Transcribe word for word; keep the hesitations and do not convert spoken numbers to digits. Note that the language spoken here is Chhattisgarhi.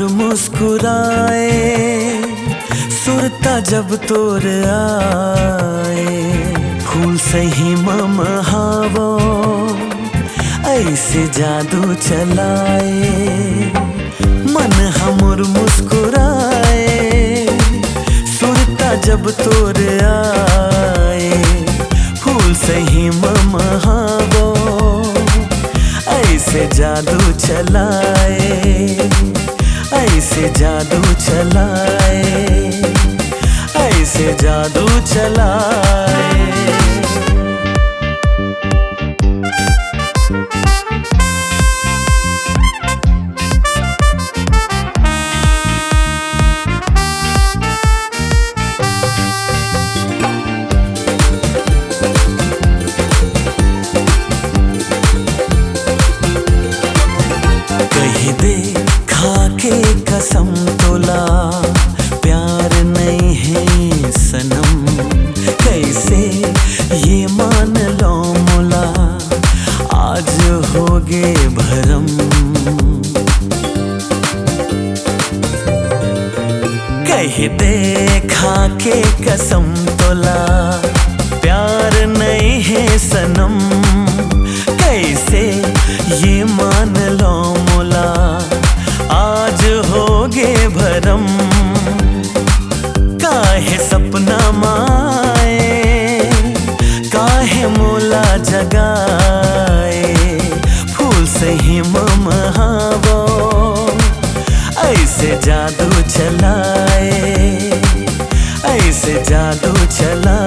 मुस्कुराए, सुरता जब तोर आए, फूल सही मम हावो, ऐसे जादू चलाए। मन हमर मुस्कुराए, सुरता जब तोर आए, फूल सही मम हावो, ऐसे जादू चलाए, ऐसे जादू चलाए, ऐसे जादू चलाए। कहि दे खा के कसम तोला, प्यार नइ हे सनम, कैसे ये मान लो मोला, आज होगे भरम। कहि दे खा के कसम तोला, प्यार नइ हे सनम, कैसे ये मान लो मोला, आज होगे भरम। काहे सपना माए, काहे मोला जगाए, फूल सही मम हावो, ऐसे जादू चलाए, ऐसे जादू चलाए।